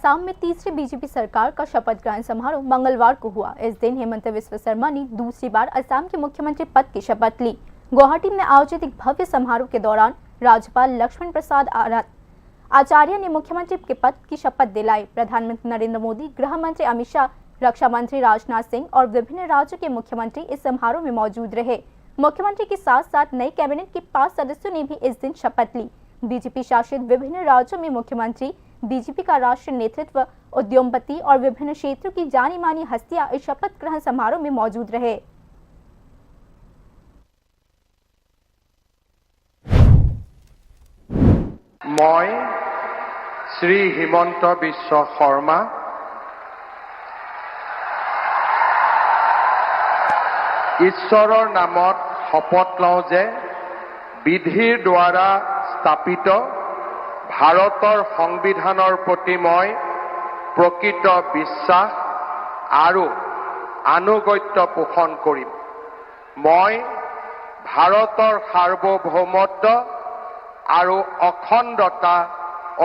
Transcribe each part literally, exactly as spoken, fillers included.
असम में तीसरी बीजेपी सरकार का शपथ ग्रहण समारोह मंगलवार को हुआ। इस दिन हिमंत विश्व शर्मा ने दूसरी बार असम के मुख्यमंत्री पद की शपथ ली। गुवाहाटी में आयोजित एक भव्य समारोह के दौरान राज्यपाल लक्ष्मण प्रसाद आरा-, आचार्य ने मुख्यमंत्री के पद की शपथ दिलाई। प्रधानमंत्री नरेंद्र मोदी, गृह मंत्री अमित शाह, रक्षा मंत्री राजनाथ सिंह और विभिन्न राज्यों के मुख्यमंत्री इस समारोह में मौजूद रहे। मुख्यमंत्री के साथ साथ नई कैबिनेट के पांच सदस्यों ने भी इस दिन शपथ ली। बीजेपी शासित विभिन्न राज्यों में मुख्यमंत्री, बीजेपी का राष्ट्रीय नेतृत्व, उद्यमपति और विभिन्न क्षेत्रों की जानी मानी हस्तियां इस शपथ ग्रहण समारोह में मौजूद रहे। মই শ্ৰী হিমন্ত বিশ্ব শৰ্মা ঈশ্বৰৰ নামত শপত লওঁ যে বিধিৰ দ্বাৰা স্থাপিত ভাৰতৰ সংবিধানৰ প্ৰতি মই প্ৰকৃত বিশ্বাস আৰু আনুগত্য পোষণ কৰিম। মই ভাৰতৰ সাৰ্বভৌমত্ব আৰু অখণ্ডতা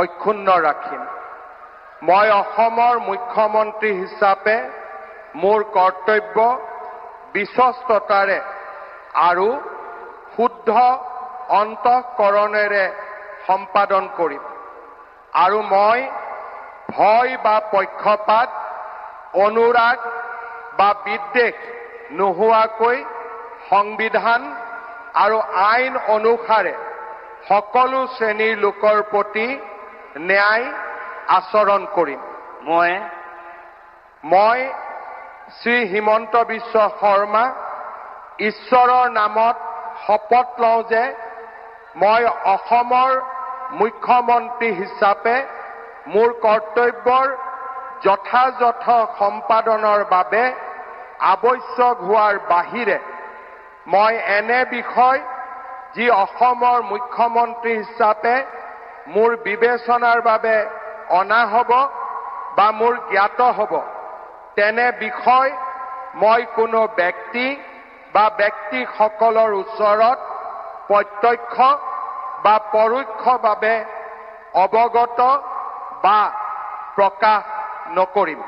অক্ষুণ্ণ ৰাখিম। মই অসমৰ মুখ্যমন্ত্ৰী হিচাপে মোৰ কৰ্তব্য বিশ্বস্ততাৰে আৰু শুদ্ধ অন্তঃকৰণেৰে সম্পাদন কৰিম। আৰু মই ভয় বা পক্ষপাত, অনুৰাগ বা বিদ্বেষ নোহোৱাকৈ সংবিধান আৰু আইন অনুসাৰে সকলো শ্ৰেণীৰ লোকৰ প্ৰতি ন্যায় আচৰণ কৰিম। মই মই শ্ৰী হিমন্ত বিশ্ব শৰ্মা ঈশ্বৰৰ নামত শপত লওঁ যে মই অসমৰ মুখ্যমন্ত্ৰী হিচাপে মোৰ কৰ্তব্যৰ যথাযথ সম্পাদনৰ বাবে আৱশ্যক হোৱাৰ বাহিৰে মই এনে বিষয়, যি অসমৰ মুখ্যমন্ত্ৰী হিচাপে মোৰ বিবেচনাৰ বাবে অনা হ'ব বা মোৰ জ্ঞাত হ'ব, তেনে বিষয় মই কোনো ব্যক্তি বা ব্যক্তিসকলৰ ওচৰত প্ৰত্যক্ষ বা পৰোক্ষভাৱে অৱগত বা প্ৰকাশ নকৰিম।